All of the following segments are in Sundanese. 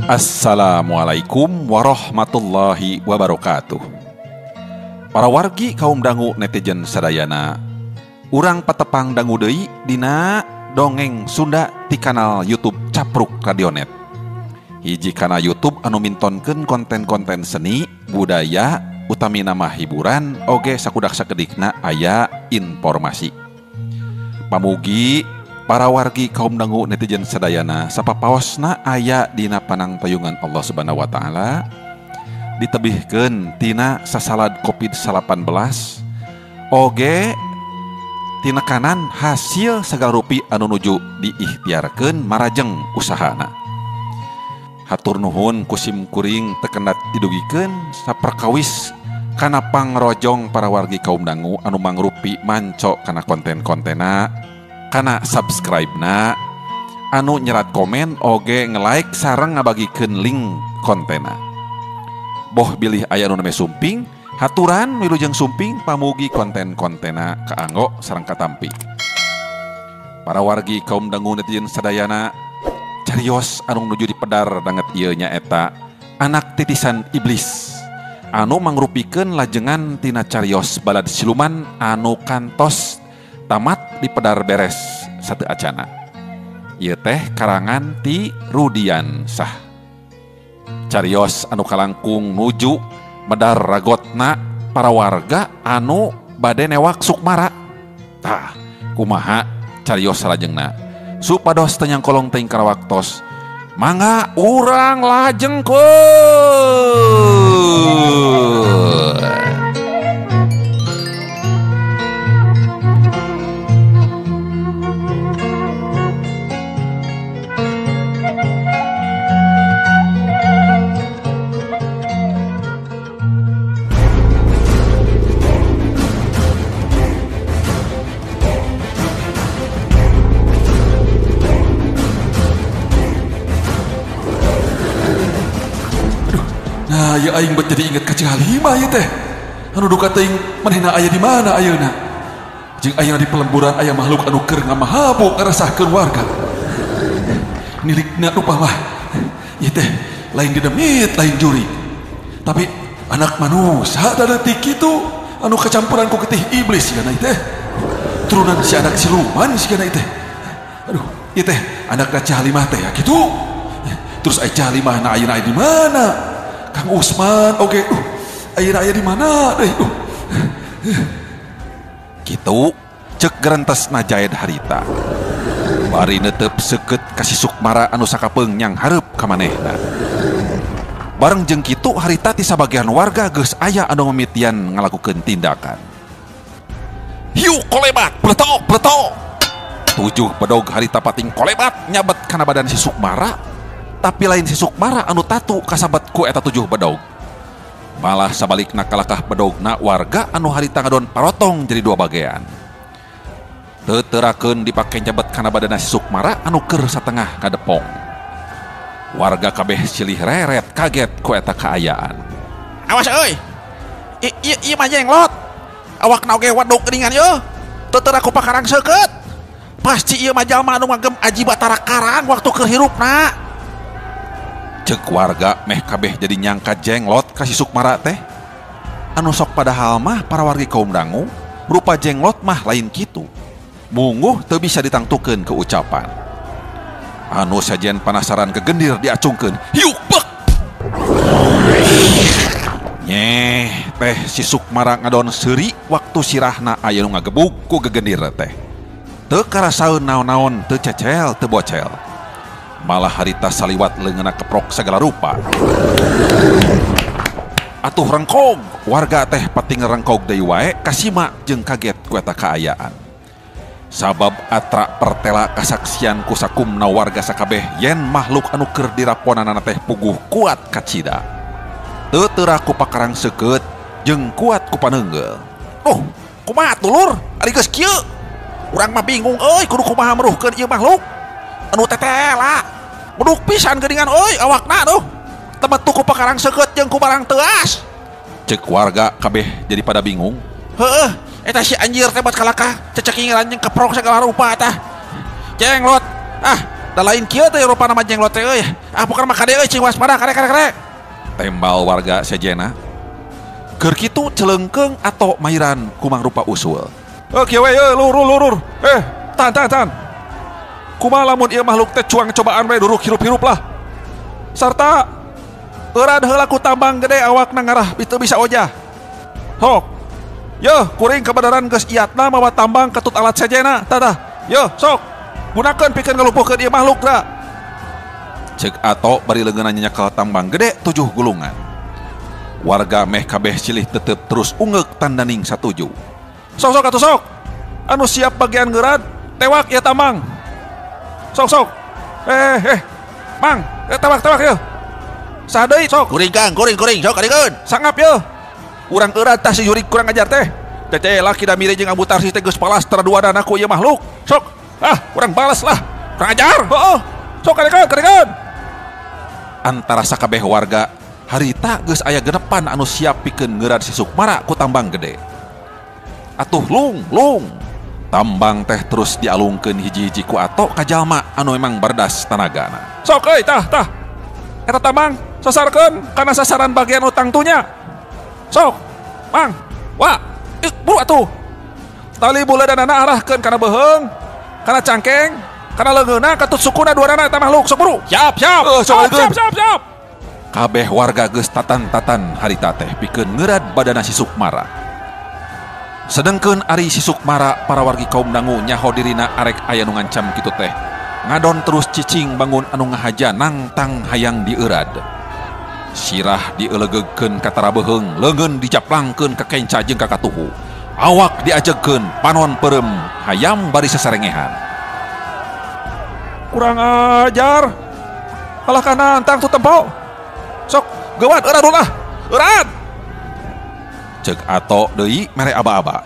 Assalamualaikum warahmatullahi wabarakatuh. Para wargi kaum dangu netizen sadayana, urang patepang dangu deui dina dongeng Sunda ti kanal YouTube Capruk Radionet. Hiji kana YouTube anu mintonkeun konten-konten seni, budaya, utamina mah hiburan, oge sakudak sakedikna aya informasi. Pamugi para wargi kaum dangu netizen sadayana sapapaosna aya dina panangtayungan Allah Subhanahu wa taala, ditebihkeun tina sasalad Covid-19 oge tinekanan hasil sagala rupi anu nuju diikhtiarkeun marajeng usahana. Hatur nuhun kusim kuring tekendat didugikeun saperkawis kana pangrojong para wargi kaum dangu anu mangrupi manco kana konten-kontena, kana subscribe-na, anu nyerat komen oge nge-like sareng ngabagikeun link kontena. Boh bilih aya nu name sumping, haturan wilujeng sumping pamugi konten-kontena kaanggo sareng katampi. Para wargi kaum dangu netizen sadayana, carios anu nuju dipedar danget ieu nyaeta anak titisan iblis anu mangrupikeun lajengan tina carios balad siluman anu kantos tamat dipedar beres satu acana. Ieu teh karangan ti Rudian Sah. Carios anu kalangkung nuju medar ragotna para warga anu bade newak Sukmara. Tah, kumaha carios salajengna? Supados teu nyangkolong teuing kana waktos. Mangga urang lajengkeun. Nah, ya aing bet jadi inget ka Cing Halimah ieu teh. Anu duka teuing manehna aya di mana ayeuna? Jeung ayeuna di pelemburan aya makhluk anu keur ngamahabuk ngaresahkeun warga. Nilikna rupa mah ieu teh lain didemit, lain juri. Tapi anak manusia da kitu anu kecampuran ku getih iblis sigana ieu teh. Turunan si anak siluman sigana ieu teh. Aduh, ieu teh anak Cing Halimah teh ya kitu. Terus aya Cing Halimah na ayeuna aya di mana? Kang Usman, oke, ayeuna aya di mana deh? Kitu cek gerentesna Jaed harita. Bari netep seukeut ka si Sukmara anu sakapeung nyang hareup ka manehna. Bareng jeung kitu harita ti sabagian warga geus aya anu mimitian ngalakukeun tindakan. Hiu kolebat, pletok, pletok. 7 bedog harita pating kolebat nyabet kana badan si Sukmara. Tapi lain si Sukmara anu tatu kasabat ku eta 7 bedog. Malah sabalikna kalakah bedogna warga anu harita ngadon parotong jadi 2 bagian. Teu terakeun dipake nyabet kana badana si Sukmara anu keur satengah kadepong. Warga kabeh silih reret kaget ku eta kaayaan. Awas euy. Ieu mah jenglot. Awakna oge waduk geuningan yeuh. Teu tera ku pakarang seukeut. Pasti ieu mah jalma anu ngagem aji batara karang waktu keur hirupna. Cek warga meh kabeh jadi nyangka jenglot ka si Sukmara teh. Anu sok padahal mah para wargi kaum dangu rupa jenglot mah lain kitu. Mungguh teu bisa ditangtukeun ke ucapan. Anu sajen panasaran kegendir diacungkeun. Hiuk bek. Nyeh teh si Sukmara ngadon seuri waktu sirahna aya nu ngagebug ku gegendir teh. Teu karasaeun naon-naon, teu cecel, teu bocel. Malah harita saliwat leungeunna keprok segala rupa. Atuh rengkog, warga teh pating rengkog deui wae kasima jeung kaget ku eta kaayaan. Sabab atra pertela kasaksian ku sakumna warga sakabeh yen makhluk anu keur diraponanana teh puguh kuat kacida. Teu tera ku pakarang seukeut jeung kuat ku paneunggeul. Duh, kumaha dulur? Ari geus kieu. Urang mah bingung euy kudu kumaha meruhkeun ieu makhluk. Anu tetela. Beduk pisan geuningan euy awakna tuh. Temetu ku pakarang seukeut jeung ku barang teuas. Cek warga kabeh jadi pada bingung. Heueuh, eta si anjir teh buat kalakah cecekingan jeung keprok segala rupa tah. Jenglot. Ah, Da lain kieu teh rupana mah jenglot teh euy. Ah pokona mah kade euy cing waspada kade kade kade. Tembal warga sejena. Keur kitu celeungkeung atau mairan kumang rupa usul. Oke we euy lurur lurur. Tahan tahan tahan. Kumaha lamun ieu makhluk teh cuang cobaan we duruk hirup-hirup lah. Sarta euran heula ku tambang gede awakna ngarah itu bisa ojah. Sok. Yeuh kuring kebenaran geus iatna mawa tambang ketut alat sejena tah tah. Yeuh sok. Gunakeun pikeun ngalumpuhkeun ieu makhluk da. Ceuk Ato bari leungeunna nyekel tambang gede 7 gulungan. Warga meh kabeh silih tetep terus ungeuk tandaning satuju. Sok sok atuh sok. Anu siap bagian ngeuran tewak ieu tambang. Sok sok. Mang, tewak tewak yeuh. Saha deui sok? Kuring Kang, kuring kuring sok adikeun. Sangap yeuh. Urang eurat tah si jurig kurang ajar teh. Teh laki da mire jeung Abu Tarsis teh geus palas teraduanana ku ieu makhluk. Sok. Ah, urang balas lah. Kurang ajar. Heeh. Sok adikeun, adikeun. Antara sakabeh warga harita geus aya genepan anu siap pikeun ngeurat si Sukmara ku tambang gede. Atuh lung lung. Tambang teh terus dialungkeun hiji-hiji ku Ato ka jalma anu memang berdas tanagana. Sok euy tah tah. Eta tambang sasarkeun kana sasaran bagian utang tunya. Sok. Mang. Wah, buru atuh. Tali buledanana arahkeun kana beuheung, kana cangkeng, kana leungeunna katut sukuna duanana eta makhluk. Sok buru. Siap, siap. Sok, siap, siap, siap. Kabeh warga geus tatan-tatan harita teh pikeun ngeurat badana si Sukmara. Sedengkeun ari si Sukmara para wargi kaum dangu nyaho dirina arek aya nu ngancam kitu teh. Ngadon terus cicing bangun anu ngahaja nangtang hayang dieurat. Sirah dieulegeugkeun ka tarabeuheung, leungeun dijaplangkeun ka kenca jeung ka katuhu. Awak diajegkeun panon peureum hayam bari sasarengehan. Kurang ajar. Kalah ka nantang tu tempo. Sok geuwat eurat lah. Eurat. Ceuk Ato deui mere aba-aba.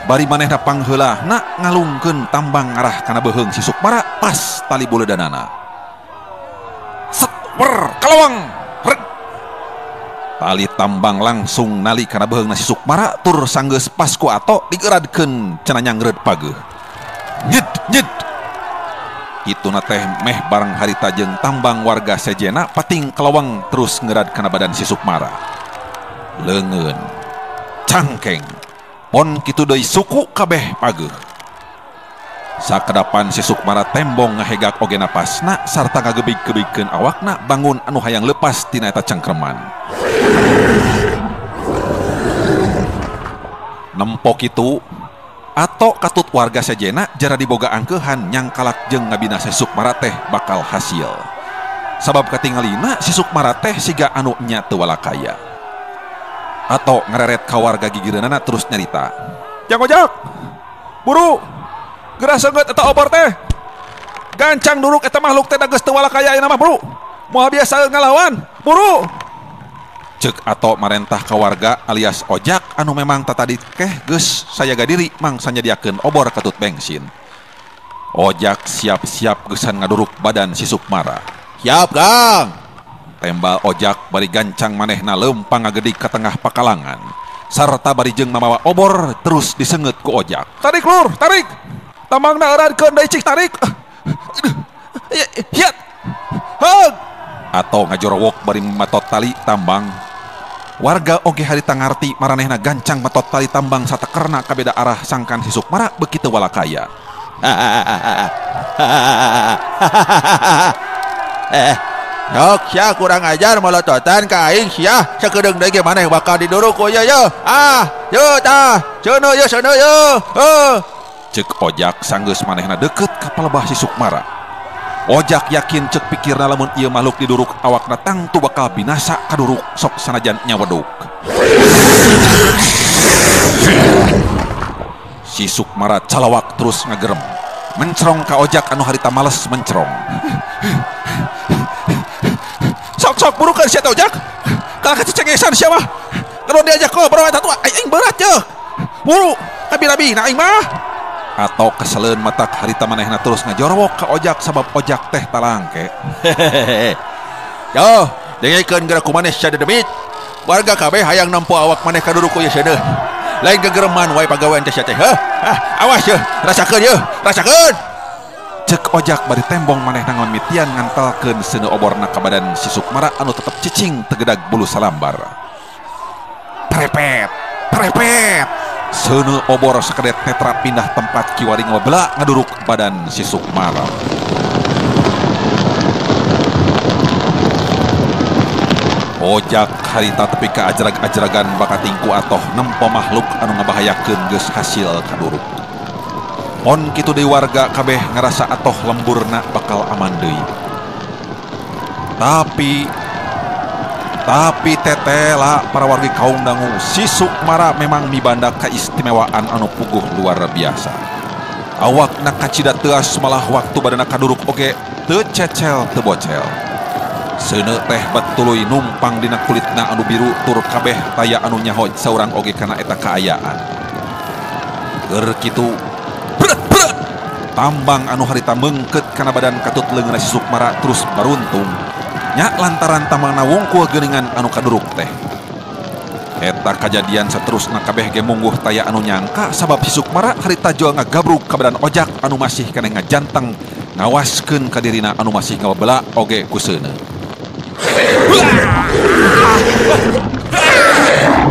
Bari manehna pangheula na ngalungkeun tambang ngarah kana beuheung si Sukmara pas tali buledanana. Set wer kalawang. Reg. Tali tambang langsung nali kana beuheungna si Sukmara tur sanggeus pas ku Ato dieuradkeun cenah nyangreud pageuh. Nyet nyet. Kituna teh meh bareng harita jeung tambang warga sejena pating kalawang terus ngerad kana badan si Sukmara. Leungeun, cangkeng, pon kitu deui suku kabeh pageuh. Sakedapan si Sukmara tembong ngahegak oge napasna sarta ngagebig-gebigkeun awakna bangun anu hayang lepas tina eta cengkreman. Nempo kitu Ato katut warga sejena jara diboga angkeuhan nyangkalak jeung ngabina si Sukmara teh bakal hasil. Sabab katingalina si Sukmara teh siga anu nya teu walakaya. Ato ngereret ka warga gigireunana terus nyarita. Jang ojak. Buru. Geura seungeut eta obor teh. Gancang duruk eta makhluk teh da geus teu walakaya ayeuna mah buru. Moal biasa ngalawan. Buru. Ceuk Ato marentah ka warga alias ojak anu memang tatadi keh geus sajaga diri mangsa nyadiakeun obor katut bensin. Ojak siap-siap geusan ngaduruk badan si Sukmara. Siap, Kang. Tembal ojak bari gancang manehna leumpang ngagedig ka tengah pakalangan. Sarta bari jeung mamawa obor terus diseungeut ku ojak. Tarik lur, tarik. Tambangna euradkeun deui cik tarik. Hiat. Heug. Ato ngajorowok bari matot tali tambang. Warga oge harita ngarti maranehna gancang matot tali tambang satekerna kabeda arah sangkan si Sukmara beuki teu walakaya. Sok sia kurang ajar molototan ka aing sia sakedeung deui ge maneh bakal diduruk ku ieu ye. Ah, ye tah, ceuneu ye seuneu ye. Heuh. Ceuk ojak sanggeus manehna deukeut ka palebah si Sukmara. Ojak yakin ceuk pikirna lamun ieu makhluk diduruk awakna tangtu bakal binasa kaduruk sok sanajan nyaweduk. Si Sukmara calawak terus ngagerem. Mencerong ka ojak anu harita males mencerong. Sok sok burukeun sia teh ojak. Kalah kacecengesan sia mah. Kalau diajak ngobrol eta tuh aing berat ye. Buru kabi-rabi na aing mah. Atau keseleun matak harita manehna terus ngajorowok ka ojak sabab ojak teh talangke. Yo, dengekeun geura ku maneh sia dedemit. Warga kabeh hayang nempo awak maneh kaduruk ku ieu seuneuh. Lain gegereman wae pagawean teh sia teh. Heuh, ah, awas ye, rasakeun ye, rasakeun. Cek Ojak bari tembong manehna ngamitian ngantalkeun seuneu oborna ka badan si Sukmara anu tetep cicing tegedag bulu salambar. Prepet, prepet. Seuneu obor sakedet netra pindah tempat kiwari ngabela ngaduruk badan si Sukmara. Ojak harita tepi ka ajrag-ajragan bakatingku atoh nempo makhluk anu ngabahayakeun geus hasil kaduruk. Pon kitu deui warga kabeh ngarasa atoh lemburna bakal aman deui. Tapi tetela para wargi kaum dangu si Sukmara memang mibanda keistimewaan anu puguh luar biasa. Awakna kacida teuas malah waktu badana kaduruk oge teu cecel teu bocel. Seuneu teh bat tuluy numpang dina kulitna anu biru tur kabeh taya anu nyaho saurang oge kana eta kaayaan. Keur kitu bret bret tambang anu harita meungkeut kana badan katut leungeunna si Sukmara terus baruntung. Nya lantaran tambangna wungkul geuningan anu kaduruk teh. Eta kajadian saterusna kabeh ge mungguh taya anu nyangka sabab si Sukmara harita jual ngagabrug ka badan Ojak anu masih keneh ngajanteng ngawaskeun ka dirina anu masih ngababela oge ku seuneu.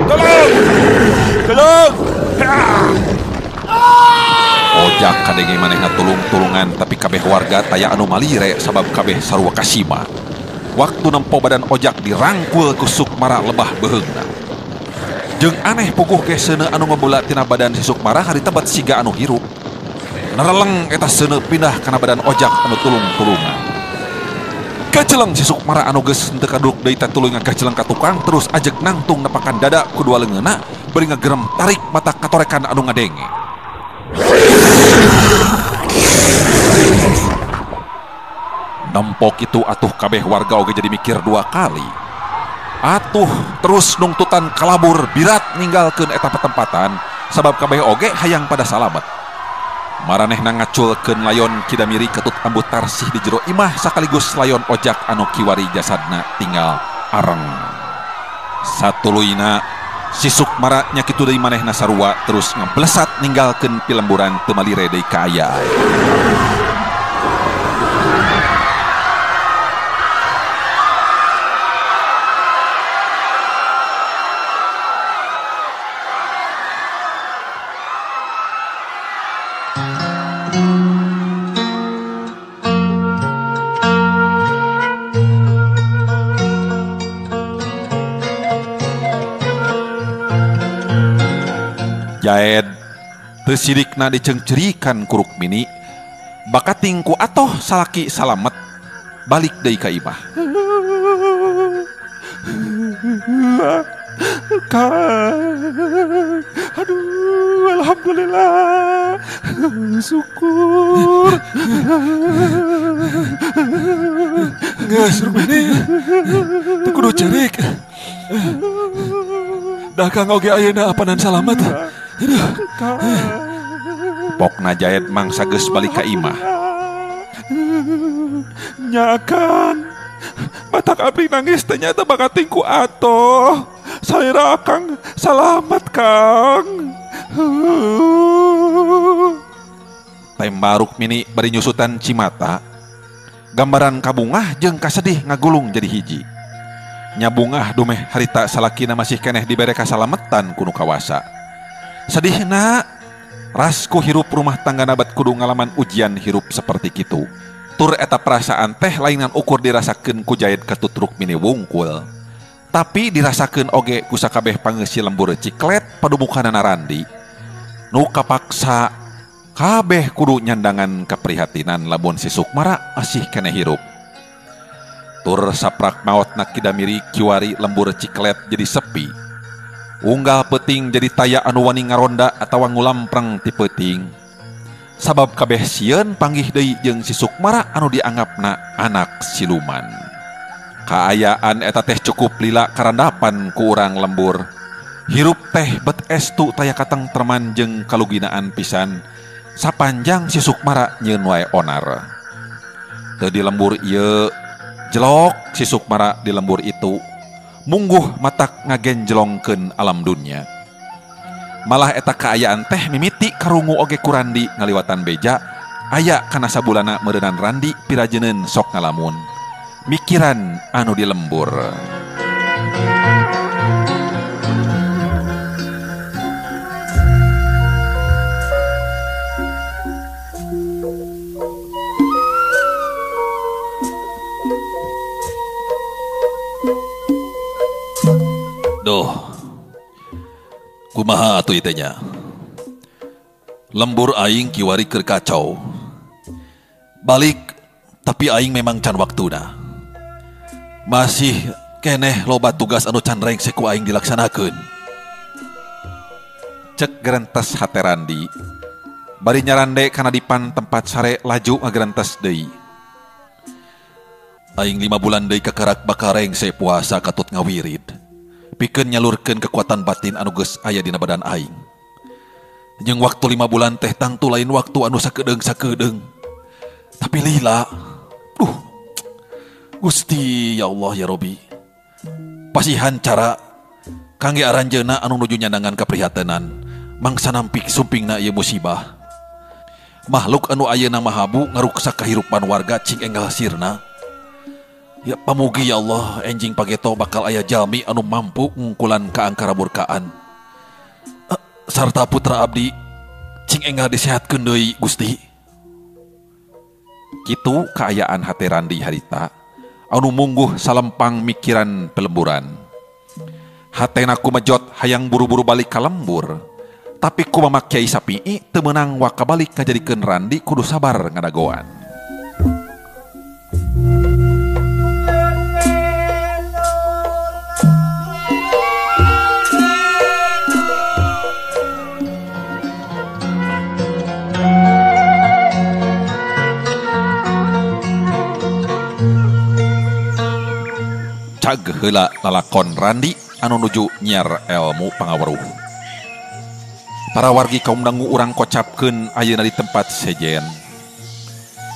Tolong! Tolong! Ojak kadenge manehna tulung-tulungan tapi kabeh warga taya anu malire sabab kabeh sarua kasima. Waktu nempo badan Ojak dirangkul ku Sukmara lebah beuheungna. Jeung aneh puguh ge seuneu anu ngabula tina badan si Sukmara harita bat siga anu hirup. Nereleng eta seuneu pindah kana badan Ojak anu tulung-tulungan. Gajeleng si Sukmara anu geus henteu kaduruk deui teh tuluy ngagajeleng ka tukang terus ajeg nangtung nepakan dada ku dua leungeunna bari ngagerem tarik mata katorekan anu ngadenge. Nempo kitu atuh kabeh warga oge jadi mikir dua kali. Atuh terus nungtutan kalabur birat ninggalkeun eta patempatan sabab kabeh oge hayang pada salamet. Maranehna ngaculkeun layon Kidamiri ketut ambu tarsih di jero imah sakaligus layon Ojak anu kiwari jasadna tinggal areng. Satuluyna si Sukmara nya kitu deui manehna sarua terus ngablesat ninggalkeun pilemburan teu malire deui kaayaan. Jaed teu sirikna diceungcerikan ku Rukmini bakating ku atoh salaki salamet balik deui ka imah. Kang, aduh, alhamdulillah, syukur. Geus Rukmini, teu kudu ceurik. Dah Kang oge ayeuna apanan salamet. Aduh. Pokna Jaed mangsa geus balik ka imah. Nya kan, batak abdi nangis teh nyata bakating ku atoh. Salira Kang, salamet Kang. Temba Rukmini bari nyusutan cimata. Gambaran kabungah jeung kasedih ngagulung jadi hiji. Nyabungah dumeh harita salakina masih keneh dibere kasalametan ku nu kawasa. Sedihna rasku hirup rumah tangga nabat kudu ngalaman ujian hirup seperti kitu. Tur eta perasaan teh lainan ukur dirasakeun ku Jaed katut Rukmini wungkul. Tapi dirasakeun oge ku sakabeh pangeusi lembur Ciklet padumukanana Randi. Nu kapaksa kabeh kudu nyandangan keprihatinan lamun si Sukmara masih keneh hirup. Tur saprak maotna Kidamiri kiwari lembur Ciklet jadi sepi. Unggal peuting jadi taya anu wani ngaronda atawa ngulampreng ti peuting. Sabab kabeh sieun panggih deui jeung si Sukmara anu dianggapna anak siluman. Kaayaan eta teh cukup lila karandapan ku urang lembur. Hirup teh bet estu taya katengtreman jeung kaluginaan pisan sapanjang si Sukmara nyeun wae onar. Teu di lembur ieu jelok si Sukmara di lembur itu. Mungguh matak ngagenjelongkeun alam dunya. Malah eta kaayaan teh mimiti karungu oge ku Randi ngaliwatan beja Aya kana sabulana meureunan Randi pirajeneun sok ngalamun. Mikiran anu di lembur. Duh, kumaha atuh ieu teh nya? Lembur aing kiwari keur kacau. Balik, tapi aing memang can waktuna. Masih keneh loba tugas anu can rengse ku aing dilaksanakeun. Cek gerentes hate Randi. Bari nyarande kana dipan tempat sare laju ngagerentes deui. Aing 5 bulan deui kakarak bakal rengse puasa katut ngawirid. Pikeun nyalurkeun kekuatan batin anu geus aya dina badan aing. Jeung waktu 5 bulan teh tangtu lain waktu anu sakedeung-sakedeung. Tapi lila, duh, Gusti ya Allah ya Robi. Pasihan cara kangge aranjeuna anu nuju nyandangan kaprihatinan, mangsa nampik sumpingna ieu musibah. Makhluk anu ayeuna mahabu ngaruksak kahirupan warga cing enggal sirna. Ya pamugi ya Allah enjing pageto bakal aya jalmi anu mampu ngungkulan kaangkara murkaan. Sarta putra abdi cing enggal disehatkeun deui Gusti. Kitu kaayaan hate Randi harita anu mungguh salempang mikiran pelemburan. Hatena kumejot hayang buru-buru balik ka lembur. Tapi kumaha Kiai Sapi'i teu meunang waka balik ngajadikeun Randi kudu sabar ngadagoan. Cag heula lalakon Randi anu nuju nyiar elmu pangaweruh. Para wargi kaum dangu urang kocapkeun ayeuna di tempat sejen.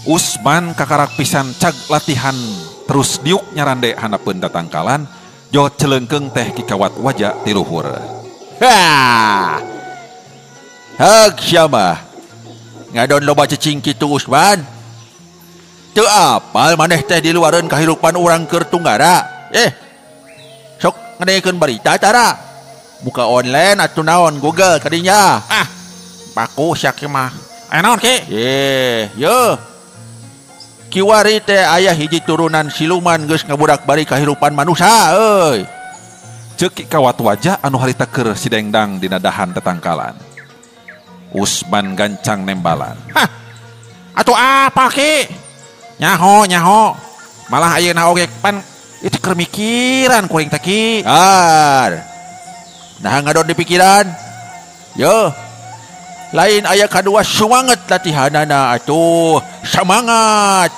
Usman kakarak pisan cag latihan terus diuk nyarande handapeun tatangkalan jo celeungkeung teh kikawat waja ti luhur. Ha! Heug sia mah. Ngadon loba cicing kitu Usman. Teu apal maneh teh di luareun kahirupan urang keur tunggara. Sok ngadengekeun barita tara. Buka online atuh naon Google kadinya. Ah, baku sia ki mah. Aya naon ki? Ye. Kiwari teh aya hiji turunan siluman geus ngabudak bari kahirupan manusia euy. Ceuk Ki Kawat Waja anu harita keur sidengdang dina dahan tetangkalan. Usman gancang nembalan. Hah. Atuh apa ki? Nyaho nyaho. Malah ayeuna oge pan itu keur mikiran kuring teh ki. Ar. Nah ngadon di pikiran. Yo. Lain aya kadua sumanget latihanana atuh. Semangat.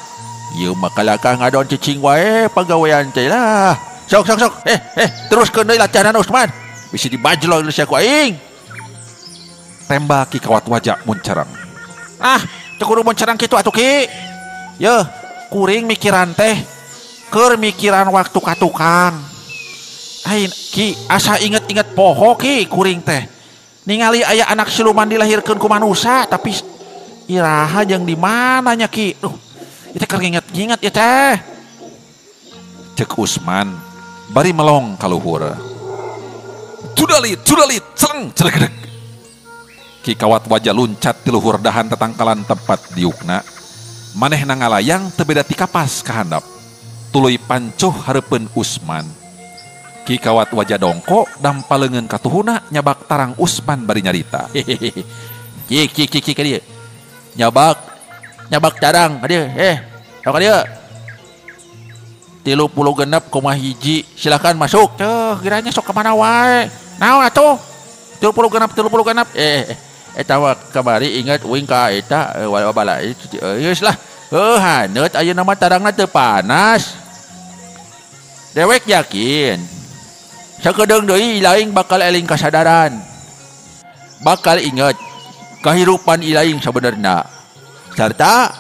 Ieu mah kalakah ngadon cicing wae pagawean teh lah. Sok sok sok. Teruskeun deui latihanana Usman. Bisi dibajlog sia ku aing. Tembak Ki Kawat Waja muncereng. Ah, teu kudu muncereng kitu atuh ki. Yeuh, kuring mikiran teh keur mikiran waktu ka tukang. Ain ki asa inget-inget poho ki kuring teh. Ningali aya anak siluman dilahirkeun ku manusa tapi iraha jeung di mananya ki. Duh, ieu teh keur nginget-nginget ieu teh. Cek Usman bari melong ka luhur. Cudalit, cudalit, celeng, celegedeg. Ki Kawat Waja luncat ti luhur dahan tetangkalan tempat diukna. Manehna ngalayang teu beda ti kapas ka handap. Tuluy pancuh hareupeun Usman. Ki Kawat Waja dongko dampa leungeun katuhuna nyabak tarang Usman bari nyarita. Ki ki ki ki ka dieu. Nyabak nyabak tarang ka dieu. Sok ka dieu. 36,1 silakan masuk. Teuh, kiranya sok ka mana wae. Naon atuh? 36 36. Eta mah kamari ingat uing ka eta bala geus lah. Heuh haneut ayeuna mah tarangna teu panas. Dewek yakin. Sakedeung deui ilaing bakal eling kasadaran. Bakal ingat kahirupan ilaing sabenerna. Sarta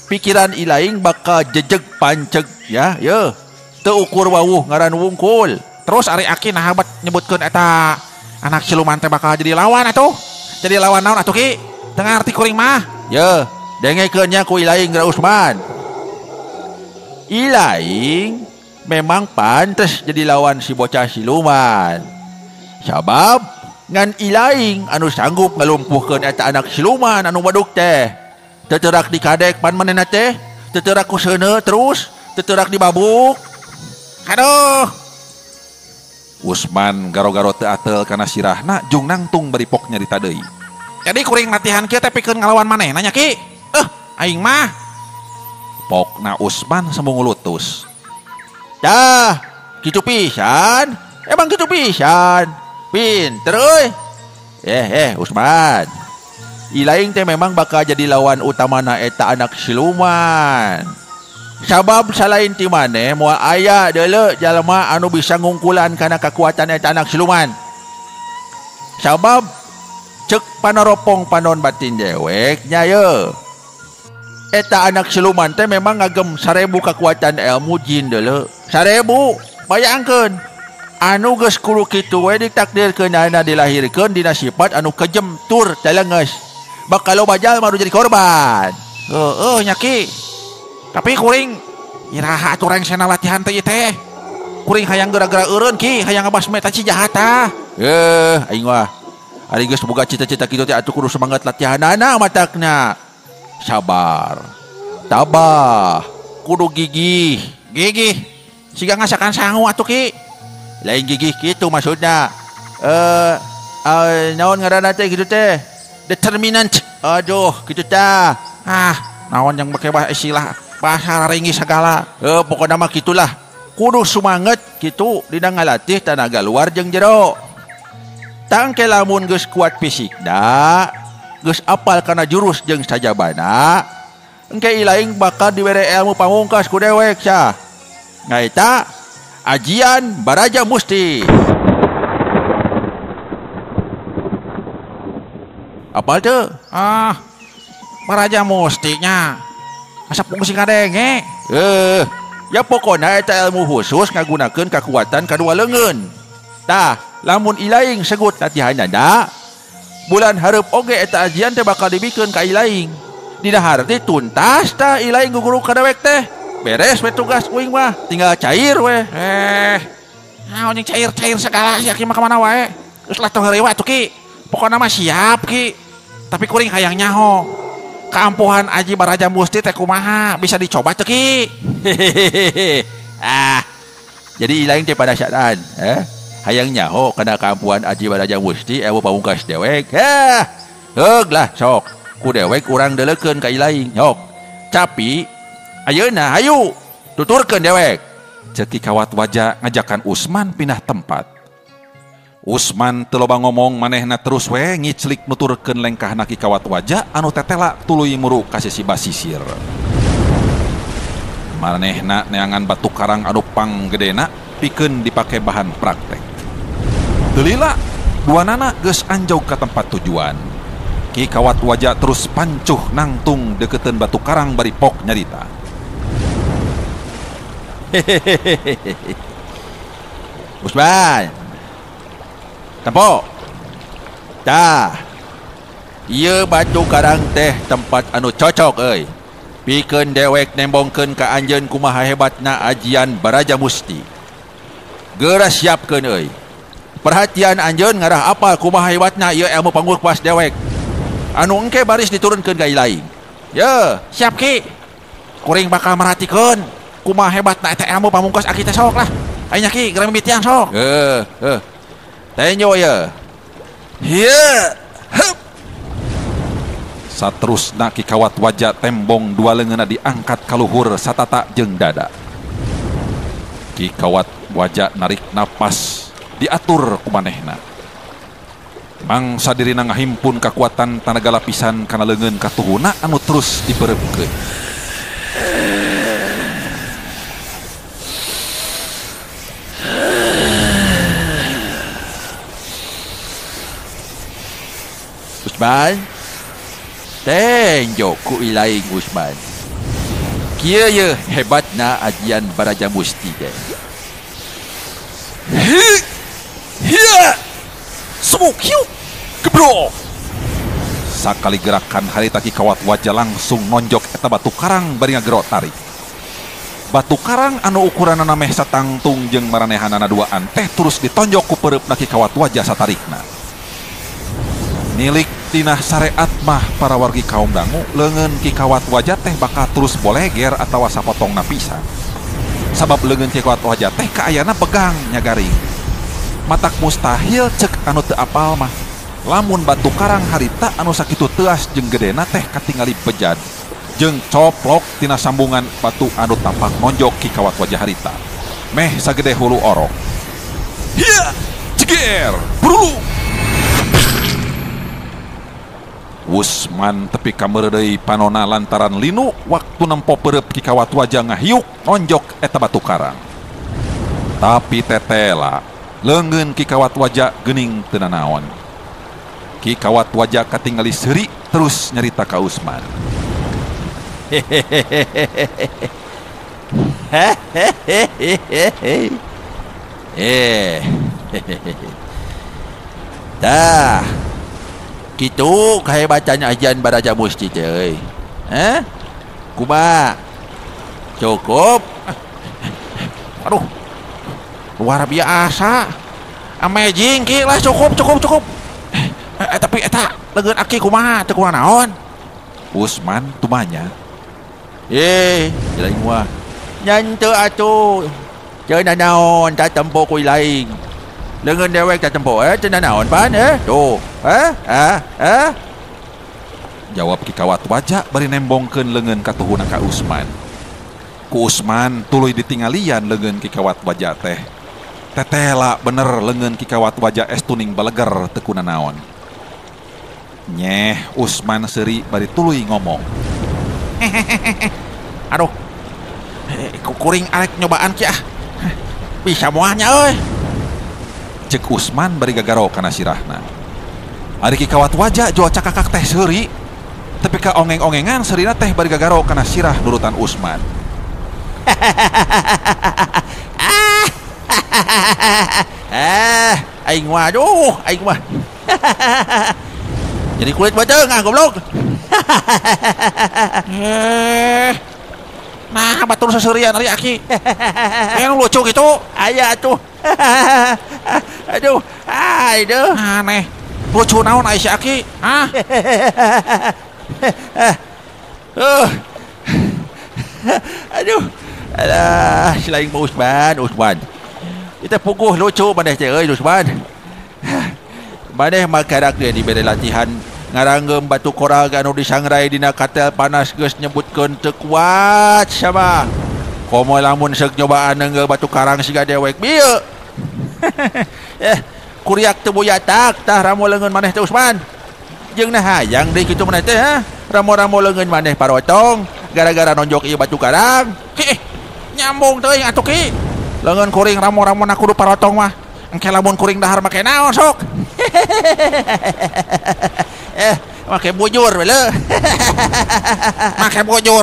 pikiran ilaing bakal jejeg panceg ya, ye. Teu ukur wawuh ngaran wungkul. Terus ari aki nah bat nyebutkeun eta anak siluman teh bakal jadi lawan atuh. Jadi lawan naon atuh ki? Teu ngarti kuring mah. Ye, Dengekeun nya ku Ilaing geura Usman. Ilaing memang pantes jadi lawan si bocah siluman. Sabab ngan Ilaing anu sanggup ngalumpuhkeun eta anak siluman anu baduk teh. Teterak dikadek pan manehna teh, teterak ku seuneu terus, teterak dibabuk. Aduh. Usman garo-garo teu atel kana sirahna jung nangtung bari pok nyarita deui. Jadi kuring latihan kieu teh pikeun ngalawan manehna nya Ki. Aing mah. Pokna Usman sembungulutus. Dah, kitu pisan. Emang kitu pisan. Pinter euy. Usman. Ilaing teh memang bakal jadi lawan utamana eta anak siluman. Sabab salain ti maneh moal aya deuleu jalma anu bisa ngungkulan kana kekuatan eta anak siluman. Sabab cek panaropong panon batin dewek nya ye. Eta anak siluman teh memang ngagem 1000 kekuatan ilmu jin deuleu. 1000, bayangkeun. Anu geus kudu kitu we ditakdirkeun ana dilahirkeun dina sifat anu kejem tur talengeus. Bakal loba jalma nu jadi korban. Heueuh nya Ki. Tapi kuring iraha atuh rengsena latihan teh ieu teh. Kuring hayang geura-geura eureun Ki, hayang ngabasme eta si jahat tah. Aing mah ari geus boga cita-cita kitu teh atuh kudu semangat latihanana matakna. Sabar, tabah, kudu gigih. Gigih, siga ngasakan sangu atuh Ki. Lain gigih kitu maksudna. Naon ngaranna teh kitu teh? Determinant. Aduh, kitu tah. Ah, naon yang make istilah bahasa ringis segala. Pokokna mah kitulah. Kudu semangat kitu dina ngalatih tanaga luar jeung jero. Tangke lamun geus kuat fisikna, geus apal kana jurus jeung sajabana, engke Ilaing bakal dibere ilmu pamungkas ku dewek sah. Ngaeta ajian Baraja Musti. Apal teu? Ah, Baraja Musti nya. Asa fungsi kadenge. Ya pokona eta ilmu khusus ngagunakeun kakuatan kadua leungeun. Tah, lamun Ilaing segut latihanana, bulan hareup oge eta ajian teh bakal dibikeun ka Ilaing. Dina harti tuntas tah Ilaing guguru ka dewek teh. Beres we tugas uing mah, tinggal cair we. Naon jeung cair-cair segala sia ki mah kamana wae. Geus lah tong heureuy atuh Ki. Pokona mah siap Ki. Tapi kuring hayang nyaho. Kaampuhan Aji Baraja Musti teh kumaha? Bisa dicoba teu Ki? Ah. Jadi Ilaing teh padasaran, hayang nyaho kana kaampuhan Aji Baraja Musti ilmu pamungkas dewek. Heh. Heug lah sok. Ku dewek urang deuleukeun ka Ilaing, sok. Tapi ayeuna hayu tuturkeun dewek. Ceuk Ki Kawat Waja ngajakan Usman pindah tempat. Usman teu loba ngomong manehna terus we ngiclik nuturkeun lengkahna Ki Kawat Waja anu tetela tuluy muru ka sisi basisir. Manehna neangan batu karang anu panggedena pikeun dipake bahan praktek. Teu lila duanana geus anjog ka tempat tujuan. Ki Kawat Waja terus pancuh nangtung deketeun batu karang bari pok nyarita. Usman. Tempo. Tah. Ieu batu karang teh tempat anu cocok euy. Pikeun dewek nembongkeun ka anjeun kumaha hebatna ajian Baraja Musti. Geura siapkeun euy. Perhatian anjeun ngarah apal kumaha hebatna ieu ilmu pangurpas dewek. Anu engke baris diturunkeun ka Ilaing. Ye, siap Ki. Kuring bakal merhatikeun kumaha hebatna eta ilmu pamungkas aki teh sok lah. Ayeuna Ki, geura mimitian sok. Heuh. Tenyo ye. Hieu. Hup. Saterusna Ki Kawat Waja tembong dua leungeunna diangkat kaluhur satata jeung dada. Ki Kawat Waja narik napas diatur ku manehna. Mangsa dirina ngahimpun kakuatan tanaga lapisan kana leungeun katuhuna anu terus diperebkeun. Usman, tenjo ku Ilaing Usman. Kieu ye hebatna ajian Baraja Musti teh. Hiya! Semuk hiu! Gebrok! Sakali gerakan harita Ki Kawat Waja langsung nonjok eta batu karang bari ngagero tarik. Batu karang anu ukuranana meh satangtung jeung maranehanana duaan teh terus ditonjok ku pereupna Ki Kawat Waja satarikna. Nilik tina sareat mah para wargi kaum dangu leungeun Ki Kawat Waja teh bakal terus boleger atawa sapotongna pisan. Sabab leungeun Ki Kawat Waja teh kaayana begang nyagaring. Matak mustahil cek anu teu apal mah. Lamun batu karang harita anu sakitu teuas jeung gedena teh katingali bejad jeung coplok tina sambungan batu anu tapak nonjok Ki Kawat Waja harita. Meh sagede hulu orok. Hiya! Ceger! Brulu! Usman tepi ka meureudeuy panona lantaran linu waktu nempo pereup Ki Kawat Waja ngahiuk nonjok eta batu karang. Tapi tetela leungeun Ki Kawat Waja geuning teu nanaon. Ki Kawat Waja katingali seuri terus nyarita ka Usman. Tah. Kitu kehebatan ajian Baraja Musti teh euy. Heh? Kumaha? Cukup? Aduh. Luar biasa. Amazing Ki lah, cukup cukup cukup. Tapi eta leungeun aki kumaha teu kumaha naon? Usman tumanya. Lain mah. Nyan teu atuh. Teu nanaon tak tempo ku lain. Leungeun dewek tak tempo teu nanaon pan Tuh. Jawab Ki Kawat Waja bari nembongkeun leungeun katuhuna ka Usman. Ku Usman tuluy ditingalian leungeun Ki Kawat Waja teh. Tetela bener leungeun Ki Kawat Waja estuning baleger teu kunanaon. Nyeh Usman seuri bari tuluy ngomong. Aduh. Kuring arek nyobaan ki ah. Bisa moalnya euy. Cek Usman bari gagaro kana sirahna. Ari Ki Kawat Waja jual cakakak teh seuri. Tapi ka ongeng-ongengan seurina teh bari gagaro kana sirah nurutan Usman. Aing mah aduh, aing mah. Jadi kulit beuteung ah goblok. Nah, batur seserian ari aki. Yang lucu gitu. Aya atuh. Aduh, aduh. Aneh. Lucu naon ai si aki? Hah? Aduh. Alah, selain Usman, Usman. Kita puguh lucu maneh teh euy Usman. Maneh mah karak dia dibere latihan ngaranggem batu koral anu disangrai dina katel panas geus nyebutkeun teu kuat sama. Komo lamun seuk nyobaan nenggel batu karang siga dewek bieu. Kuriak teu buyatak tah ramo leungeun maneh teh Usman. Jeung nah hayang deui kitu maneh teh ha. Ramo-ramo leungeun maneh parotong gara-gara nonjok ieu batu karang. Ki, nyambung teuing atuh ki. Leungeun kuring ramo-ramona kudu parotong mah. Engke lamun kuring dahar make naon sok. Make bujur we leuh.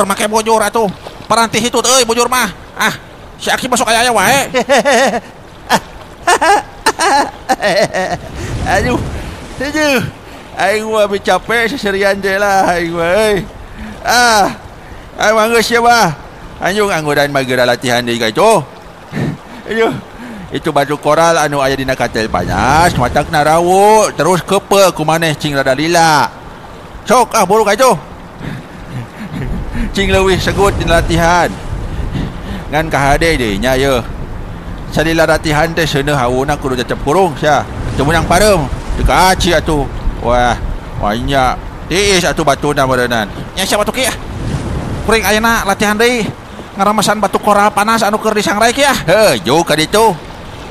Make bujur atuh. Paranti hitut euy bujur mah. Ah, si aki masuk aya-aya wae. Aduh. Aduh. Aing mah capek seserian teh lah aing mah euy. Ah. Aing mah geus sia mah. Anjung angguran mah geura latihan deui ka itu. Aduh. Itu batu koral anu aya dina katel panas, matakna rawu, terus kepe ku maneh cing rada lila. Sok ah buru ka itu. Cing leuwih segut dina latihan. Ngan kahade deui nya yeuh. Salila latihan teh seuneuh hauna kudu cecep kurung sia. Teu meunang pareum, teu kaci atuh. Wah, wah nya tiis atuh batuna meureunnan. Nya sia batu ki ah. Kuring ayeuna latihan deui ngaramasan batu koral panas anu keur disangrai ki ah. Heuh, jauh ka ditu.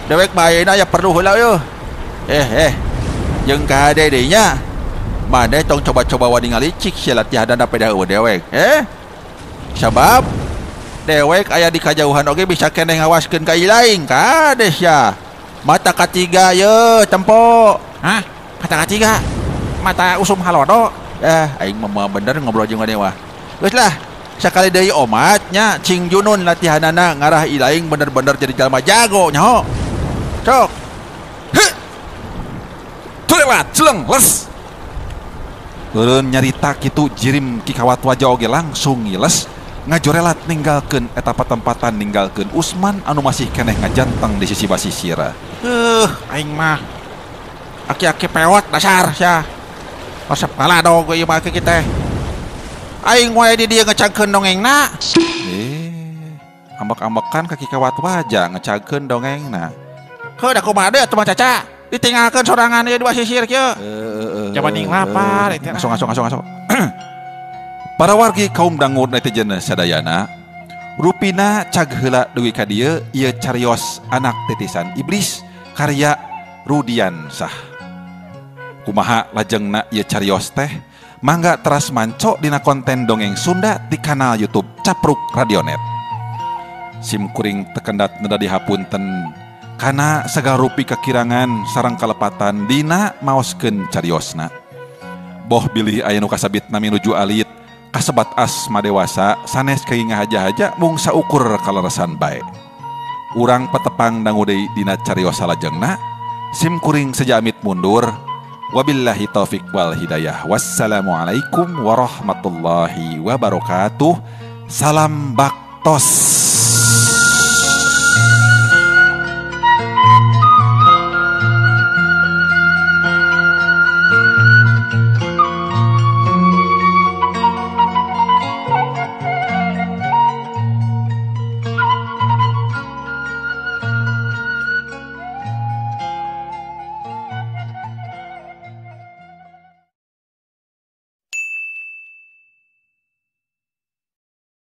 Dewek mah ayeuna aya perlu heula yeuh. Jeung kahade deui nya. Maneh tong coba-coba wani ngalicik sia latihanna peda eueuh dewek. Sabab dewek aya di kajauhan oge bisa keneh ngawaskeun ka ilaing kade sia. Mata katiga yeuh tempo. Hah? Mata katiga? Mata usum halodo? Aing mah bener ngobrol jeung maneh mah. Geus lah. Sakali deui omat nya cing junun latihanana ngarah ilaing bener-bener jadi jalma jago nyaho. Sok. Heh. Tulelat celeng les. Eureun nyarita kitu jirim Ki Kawat Waja oge langsung ngiles ngajorelat ninggalkeun eta patempatan ninggalkeun Usman anu masih keneh ngajanteng di sisi basisir. Aing mah aki-aki pewot dasar sia. Resep ngaladog ieu mah aki teh. Aing wae di dieu ngecagkeun dongengna. Ambek-ambekan ka Ki Kawat Waja ngecagkeun dongengna. Heuh da kumaha deui atuh mah Caca? Ditinggalkeun sorangan ieu di basisir kieu. Jaman lapar eta. Asong. Para wargi kaum dangu netizen sadayana, rupina cag heula dugi ka dieu ieu carios anak titisan iblis karya Rudiansah. Kumaha lajengna ieu carios teh? Mangga teras manco dina konten dongeng Sunda di kanal YouTube Capruk Radionet. Sim kuring tekendat neda dihapunten kana sagala rupi kakirangan sareng kalepatan dina maoskeun cariosna. Boh bilih aya nu kasabitna minuju alit kasebat asma dewasa sanes kenging ngahaja-haja mung saukur kaleresan bae. Urang patepang dangu deui dina carios salajengna. Sim kuring seja amit mundur. Wabillahi taufik wal hidayah. Wassalamualaikum warahmatullahi wabarakatuh. Salam baktos.